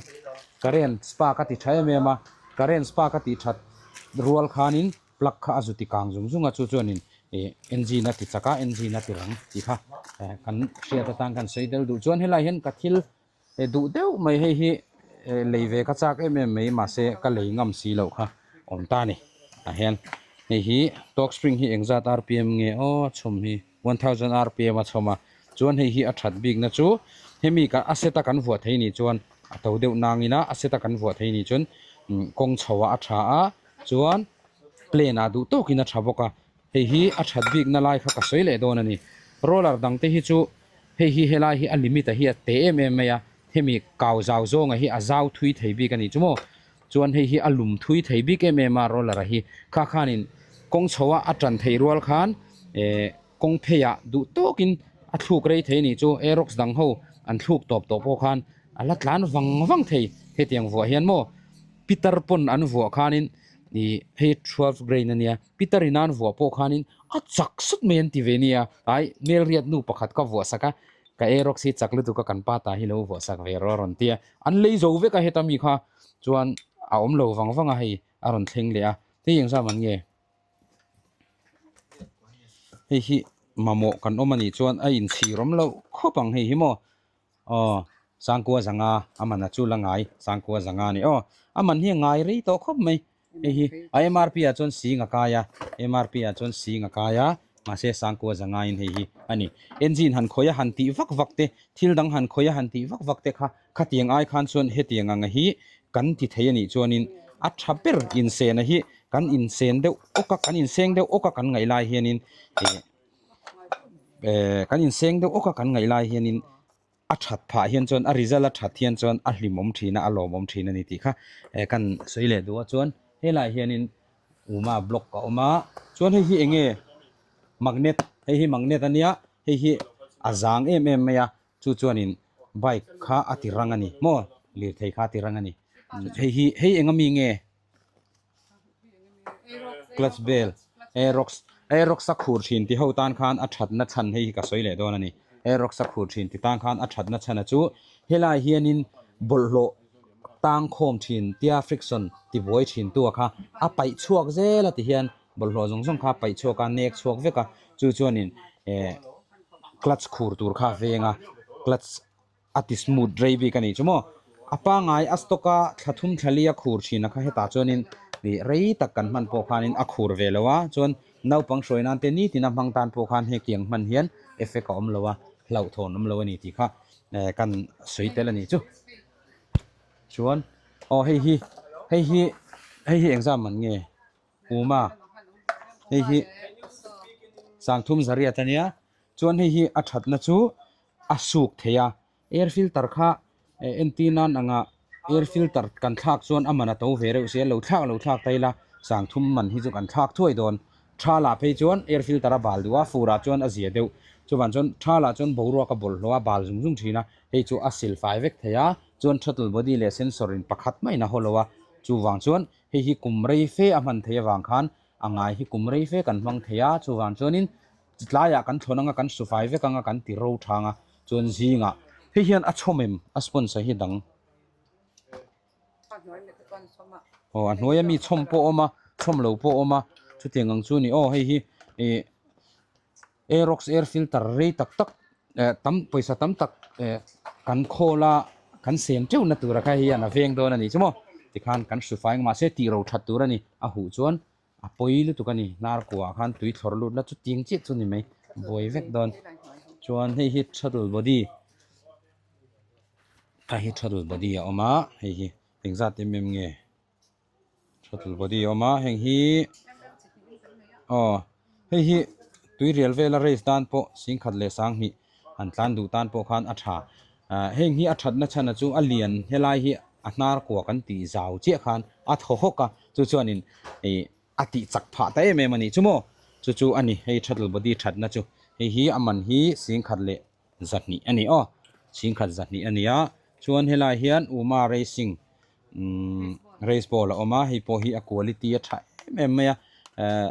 current spark a ti tha em em a current spark a tih that rual khanin plug kha a zu ti kang zung zung a chu chuanin ih engine a ti chak a engine a ti rang tih kha eh kan hriat atan kan sawi del duh chuan helai hian ka thil eh duh deuh mai hei hi eh lei ve ka chak em em mai mahse ka lei ngam si loh kha awm ta a ni tah hian hei hi torque spring hi engzat rpm nge aw a chhawm hi 1000 rpm a chhawm a chuan hei hi a that bik na chu hemi kan a set a kan vuah thei nih chuan a to deuh nang ina a set a kan vuah thei nih chuan kawng chho ah a tha a chuan plane ah duh tawk in a tha bawk a hei hi a that bik na lai kha ka sawi leh dawn a ni roller dang te hi chu Hei hi helai hi a limit a hi a te em em mai a, hemi kau zau zawnga hi a zau thui thei bik a nih chu maw? Chuan hei hi a lum thui thei bik em em a roller a hi, kha khanin kawng chho a a tan theih rual khan eh kawng pheiah duh tawkin a thluk rei thei a nih chu, aerox dang ho an thluk tawp tawh pawh khan a la tlan vang vang thei hetiang vuah hian maw? Pitar pawn an vuah khanin ih hei 12 grain a nia, pitar in an vuah pawh khanin A chak sut mai an ti ve nia, ai hmelriat nu pakhat ka vuah sak a, ka Aerox hi chak lutuk a kan pa ta hi lo vuah sak ve rawh a rawn ti a, an lei zo vek a heta mi kha chuan a awm lo vang vang a hei a rawn thleng leh a, hei eng zam an nge? Hei hi mamawh kan awm a nih chuan a inchhir awm loh khawp ang hei hi maw. Aw, Sangkua zanga a man a chu la ngai, Sangkua zanga a ni aw. A man hi a ngai rei tawh khawp mai. Hei hi a MRP ah chuan sing a kai a, MRP ah chuan sing a kai a, mahse Sangkua zanga in hei hi a ni. Engine han khawih a han tih vak vak te, thil dang han khawih a han tih vak vak te kha khatiang ai khan chuan hetiang ang hi kan ti thei a nih chuanin a tha ber insena hi kan insen deuh awk a, kan inseng deuh awk a kan ngaih lai hianin ih eh kan inseng deuh awk a kan ngaih lai hianin a that phah hian chuan a result a that hian chuan a hlimawm thin a a lawmawm thin a ni tih kha eh kan sawi leh duh a chuan helaiah hianin uma block a awm a chuan hei hi eng nge magnet hei hi magnet a nia hei hi a zang em em mai a chu chuanin bike kha a ti rang a ni maw lirthei kha a ti rang a ni hei hi hei eng ami nge. Clutch bell Aerox Aerox a khur thin ti ho tan khan a thatna chhan hei hi ka sawi leh dawn a ni. Aerox a khur thin ti tan khan a thatna chhan a chu helai hianin bawlhhlawh tang khawm thin tia friction ti buai thin tu a kha a paih chhuak zel a ti hian bawlhhlawh zawng zawng kha a paih chhuak a nek chhuak vek a chu chuanin eh clutch khur tur kha a veng a clutch a ti smooth rei bik a nih chu maw a pangai a stock a thla thum thla li a khur thin a kha hetah chuanin ih rei tak kan hman pawh khanin a khur ve lo a chuan naupang hruai nan te nitin a hmang tan pawh khan hetiang hman hian effect a awm lo a hlauhthawn awm lo a ni tih kha eh kan sawi tel a nih chu chuan aw hei hi hei hi hei hi engzam man nge Uma hei hi sangthum zariat a nia chuan hei hi a thatna chu a suk thei a air filter kha eh entir nan anga air filter kan thlak chuan a man a to ve reuh sia lo thlak lo thlak ta ila sangthum man hi chu kan thlak thuai dawn tha lah phei chuan air filter a bal duh a fur ah chuan a zia deuh chuvang chuan tha lah chuan boruak a bawlhhlawh a bal zung zung thin a hei chu a sil fai vek thei a chuan throttle body leh sensor in pakhat maiin a haw lo a chuvang chuan hei hi kum rei fe a hman theih avang khan a ngai hi kum rei fe kan hmang thei a chuvang chuanin tlaiah kan thlawn anga kan sufai vek anga kan ti ro thang a chuan zingah hei hian a chhawm em a sponsor hi dang aw a hnuaia mi chhawm pawh a awm a chhawm lo pawh a awm a chutiang ang chu a ni aw hei hi ih Aerox air filter rei tak tak eh tam pawisa tam tak eh kan khawl a kan sen teuh na tur a kha hian a veng dawn a ni chu maw tikhan kan hru fai ang mahse tih ro that tur a ni a huh chuan a pawi lutuk a ni hnar kuah khan tui thlawr lut la chu ting chiah chu ni mai buai vek dawn chuan hei hi throttle body hei hi throttle body a awm a hei hi engzat em em nge. Throttle body a awm a heng hi aw hei hi tui rial vela race tan pawh singkhat leh sanghnih han tlan duh tan pawh khan a tha ah heng hi a thatna chhan a chu a lian helai hi a hnar kua kan tih zau chiah khan a thaw hawk a chu chuanin ih a tih chak phah ta em em a nih chu maw chu chu a ni hei throttle body thatna chu hei hi a man hi singkhat leh zahnih a ni aw singkhat zahnih a ni a chuan helai hian Uma racing umm race ball a awm a hei pawh hi a quality a tha em em mai a ehh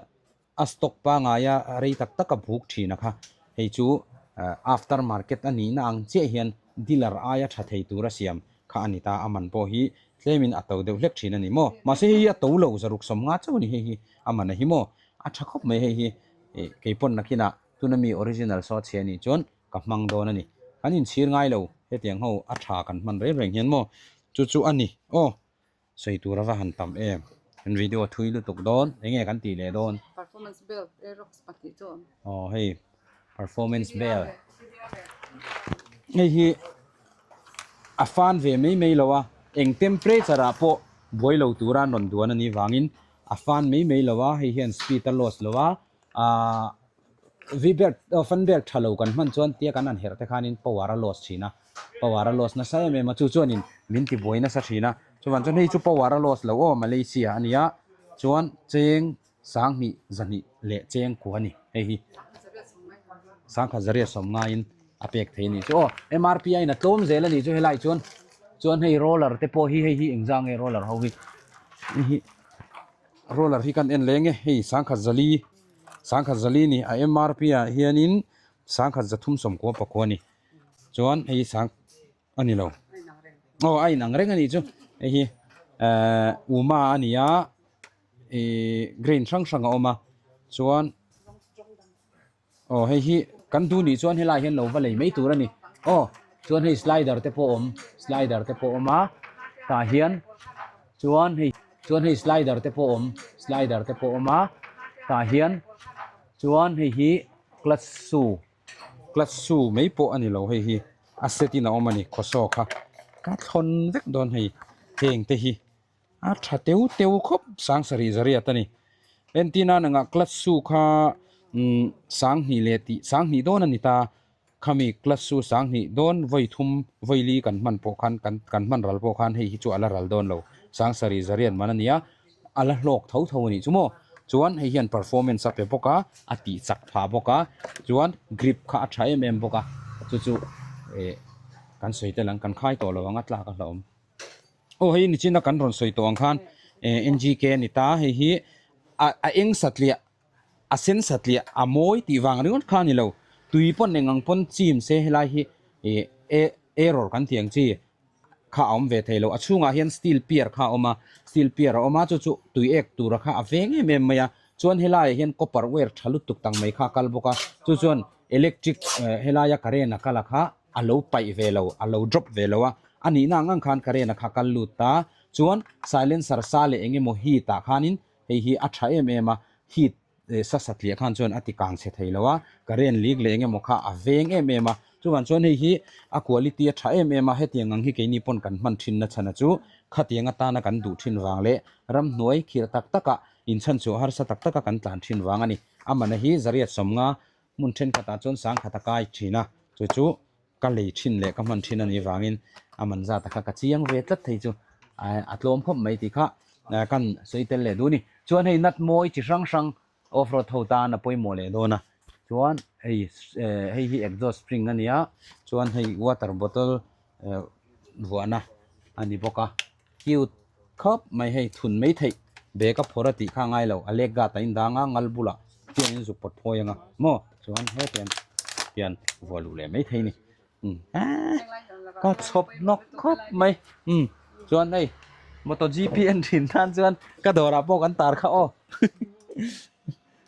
a stock pangai a rei tak tak a buk thin a kha hei chu ehh after market a nihna ang chiah hian dealer aia tha thei tur a siam kha a ni ta a man pawh hi tlemin a to deuh hlek thin a ni maw mahse hei hi a to lo zaruk sawm nga chauh a ni hei hi a man a hi maw a tha khawp mai hei hi ih keipawn nakinah tuna mi original saw chhe a nih chuan ka hmang dawn a ni. Kan inchhir ngai lo, hetiang ho a tha kan hman reng reng hian maw? Chu chu a ni. Aw, sawi tur ava han tam em. Kan video thui lutuk dawn, enge kan tih leh dawn? Performance belt, Aerox pahnih chu a awm. Aw hei, performance belt. Hei hi a fan ve mai mai lo a, eng temperature ah pawh buai lo tura an rawn duan a nih vangin a fan mai mai lo a, hei hian speed a loss lo a, ahh V belt aw fan belt tha lo kan hman chuan tia kan han herh te khanin power a loss thin a power a loss nasa em em a chu chuanin min ti buai nasa thin a chuvan chuan hei chu power a loss lo aw Malaysia a nia chuan cheng sanghnih zahnih leh cheng kua a ni hei hi sangkhat zariat sawm ngaiin a pek thei a nih chu aw M R P a in a tlawm zel a nih chu helai chuan chuan hei roller te pawh hi hei hi engzah nge roller ho hi hei hi roller hi kan en leng e hei sangkhat zali sangkhat zali a ni a M R P ah hianin sangkhat zathum sawmkua pakua a ni chuan hei sang a ni lo aw a inang reng a nih chu hei hi ehh uma a ni a ihh grain hrang hrang a awm a chuan Aw hei hi kan duh nih chuan helaiah hian lo va lei mai tur a ni aw chuan hei slider te pawh a awm slider te pawh a awm a tah hian chuan hei chuan hei slider te pawh a awm slider te pawh a awm a tah hian chuan hei hi clutch shoe clutch shoe mai pawh a ni lo hei hi a set in a awm a ni khawsaw kha ka thlawn vek dawn hei heng te hi. A tha teu teu khawp sang sarih zariat a ni. Entir nan anga clutch shoe kha umm sanghnih leh tih sanghnih dawn a ni ta. Khami clutch shoe sanghnih dawn vawi thum vawi li kan hman pawh khan kan kan hman ral pawh khan hei hi chu a la ral dawn lo. Sang sarih zariat man a ni a, a la hlawk tho tho a nih chu maw. Chuan hei hian performance a pe bawk a, a tih chak phah bawk a, chuan grip kha a tha em em bawk a. Chu chu eh kan sawi tel ang kan khai tawh lo ang a tlak a hlauhawm. Aw hei nichina kan rawn sawi tawh ang khan eh N G K a ni ta hei hi a a eng satliah a sen satliah a mawi tih vang ringawt kha a ni lo. Tui pawn eng ang pawn chim se helai hi ih error kan tih ang chi kha a awm ve thei lo. A chhungah hian steel pier kha a awm a, steel pier a awm a, chu chu tui ek tura kha a veng em em mai a. Chuan helaiah hian copper wire tha lutuk tak mai kha a kal bawk a, chu chuan electric helaia current a kal a kha a lo paih ve lo, a lo drop ve lo a, a nihna ang ang khan current a kha kal lut ta. Chuan silencer sa leh eng emaw heat ah khanin hei hi a tha em em a, heat sa satliah khan chuan a ti kang chhe thei lo a, current leak leh eng emaw kha a veng em em a, chuvang chuan hei hi a quality a tha em em a, hetiang ang hi keini pawn kan hman thin na chhan a chu khatiang atana kan duh thin vang leh ramhnuai khirh tak tak ah inchhanchhuah harsa tak tak a kan tlan thin vang a ni. A mana hi zariat sawmnga hmun thenkhatah chuan sangkhat a kai thin a, chu chu ka lei thin leh ka hman thin a nih vangin a man zat a kha ka chiang ve tlat thei chu a tlawm khawp mai tih kha kan sawi tel leh duh a ni. Chuan hei nut mawi chi hrang hrang off road ho tan a pawimawh leh dawn a, chuan hei hei hi exhaust spring a ni a, chuan hei water bottle vuahna a ni bawk a, cute khawp mai hei thun mai theih bag a phawrh a tih kha a ngai lo a leg guard a indang a ngal bulah hian in zuk pawt phawi ang a maw chuan hetiang hian vuah luh leh mai thei a ni umm eee ka chhawp nawk khawp mai umm chuan hei moto gp en thin tan chuan ka dawrah pawh kan tar kha aw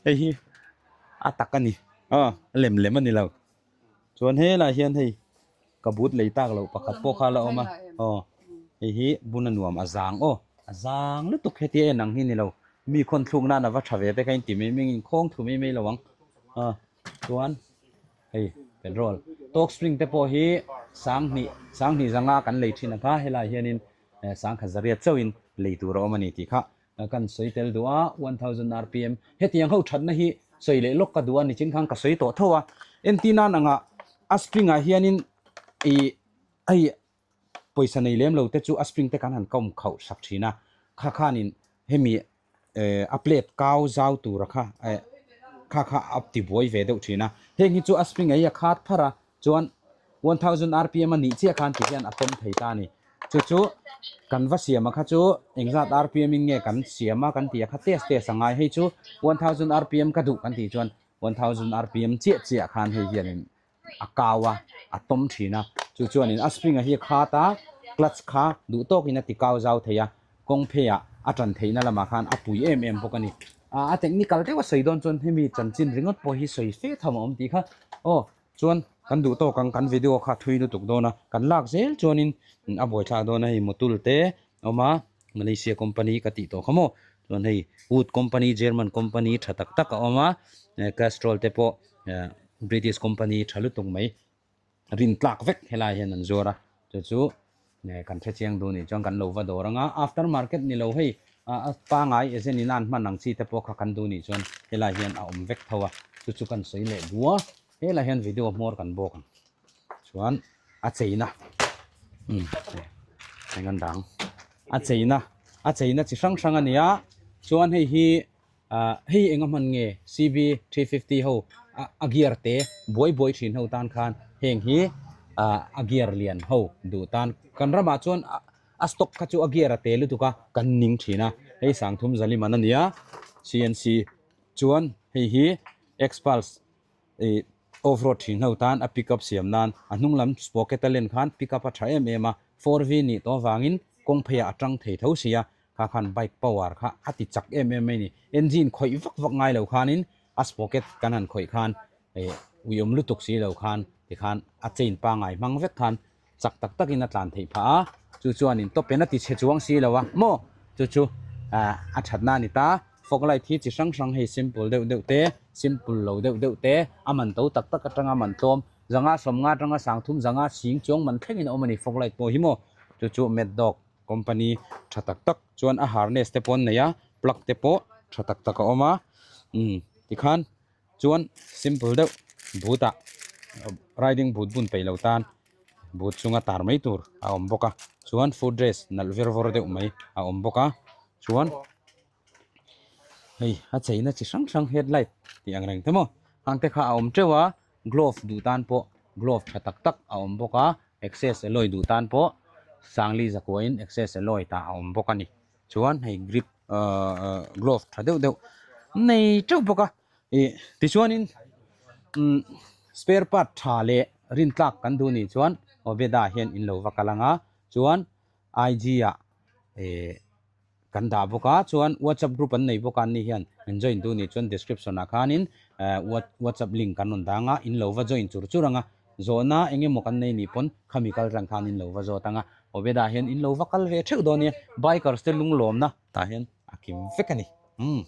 hei hi a tak a ni aw a lem lem a ni lo chuan helaiah hian hei. Ka but lei tak loh pakhat pawh kha la awm a, aw hei hi bun a nuam a zang aw, a zang lutuk hetia en ang hi ni lo, mi khawn thluk nan a va tha ve te kha in ti mai mai in khawng thu mai mai lo ang, aw chuan hei petrol talk spring te pawh hi sanghnih sanghnih zanga kan lei thin ang kha helai hianin sangkhat zariat chauhin lei tur a awm a ni tih kha kan sawi tel duh a, 1000 rpm hetiang ho thatna hi sawi leh lawk ka duh a nichin khan ka sawi tawh tho a, entir nan anga a spring ah hianin ih hei pawisa nei lem lo te chu a spring te kan han kawm khauh sak thin a, kha khanin hemi eh a plate kau zau tura kha eh kha kha a ti buai ve deuh thin a, heng hi chu a spring ah hi a khat phar a chuan 1000 rpm a nih chiah khan ti hian a tawm thei ta a ni. Chu chu kan va siam a kha chu engzat rpm in nge kan siam a kan ti a kha test test a ngai hei chu 1000 rpm ka duh kan tih chuan 1000 rpm chiah chiah khan hei hianin a kau a a tawm thin a chu chuanin a spring a hi a khat a clutch kha duh tawkin a ti kau zau thei a kawng pheiah a tan theihna lamah khan a pui em em bawk a ni. A technical deuh a sawi dawn chuan hemi chanchin ringawt pawh hi sawi fe tham a awm tih kha aw. Chuan kan duh tawk ang kan video kha thui lutuk dawn a, kan lak zel chuanin a buaithlak dawn a hei motul te a awm a, Malaysia company ka tih tawh kha maw, chuan hei wood company German company tha tak tak a awm a, Castrol te pawh British company tha lutuk mai rin tlak vek helai hian an zuar a, chu chu kan hre chiang duh nih chuan kan lo va dawr ang a, after market ni lo hei a pangai agent in a an hman ang chi te pawh kha kan duh nih chuan helai hian a awm vek tho a, chu chu kan sawi leh duh a. Helai hian video hmawr kan bawk ang chuan a cheina umm eng an dang a cheina a cheina chi hrang hrang a ni a chuan hei hi ah hei enga hman nge C V 350 ho a gear te buai buai thin ho tan khan heng hi ah a gear lian ho duh tan kan ramah chuan a stock kha chu a gear a te lutuk a kan ning thin a hei sangthum zaliman a ni a C N C chuan hei hi Xpulse. Ih off road thin ho tan a pick up siam nan a hnung lam sprocket a len khan pick up a tha em em a, 4V nih tawh avangin kawng pheiah a tang thei tho sia, kha khan bike power kha a ti chak em em mai a ni. Engine khawih vak vak ngai lo khanin a sprocket kan han khawih khan ih uiawm lutuk si lo khan tikhan a chain pangngai hmang vek khan chak tak takin a tlan theih phah a, chu chuanin top en a ti chhe chuang si lo a maw chu chu ah a thatna a ni ta, fog light hi chi hrang hrang hei simple deuh deuh te simple lo deuh deuh te a man to tak tak atanga man tlawm zanga sawmnga atanga sangthum zanga sing chuang man thlengin a awm a ni fog light pawh hi maw chu chu mad dog company tha tak tak chuan a harness te pawh an nei a plug te pawh tha tak tak a awm a umm tikhan. Chuan simple deuh boot ah riding boot bun peih lo tan boot chunga tar mai tur a awm bawk a chuan foot rest nalh ver vawr deuh mai a awm bawk a chuan hei a cheina chi hrang hrang headlight tih ang reng te maw hang te kha a awm teuh a glove duh tan pawh glove tha tak tak a awm bawk a access alloy duh tan pawh sangli zakua in access alloy tah a awm bawk a ni. Chuan hei grip ahh glove tha deuh deuh nei teuh bawk a ih tichuanin umm Spare part tha leh rintlak kan duh nih chuan Obeda hian in lo va kal ang a, chuan IG ah eh kan dah bawk a, chuan WhatsApp group an nei bawk a anni hian min join duh nih chuan description ah khanin eh WhatsApp link kan rawn dang a, in lo va join chur chur ang a, zawhna eng emaw kan nei nih pawn khami kal tlang khan in lo va zawt ang a, Obeda hian in lo va kal ve theuh dawn nia, bikers te lunglawmna tah hian a kim vek a ni. Umm.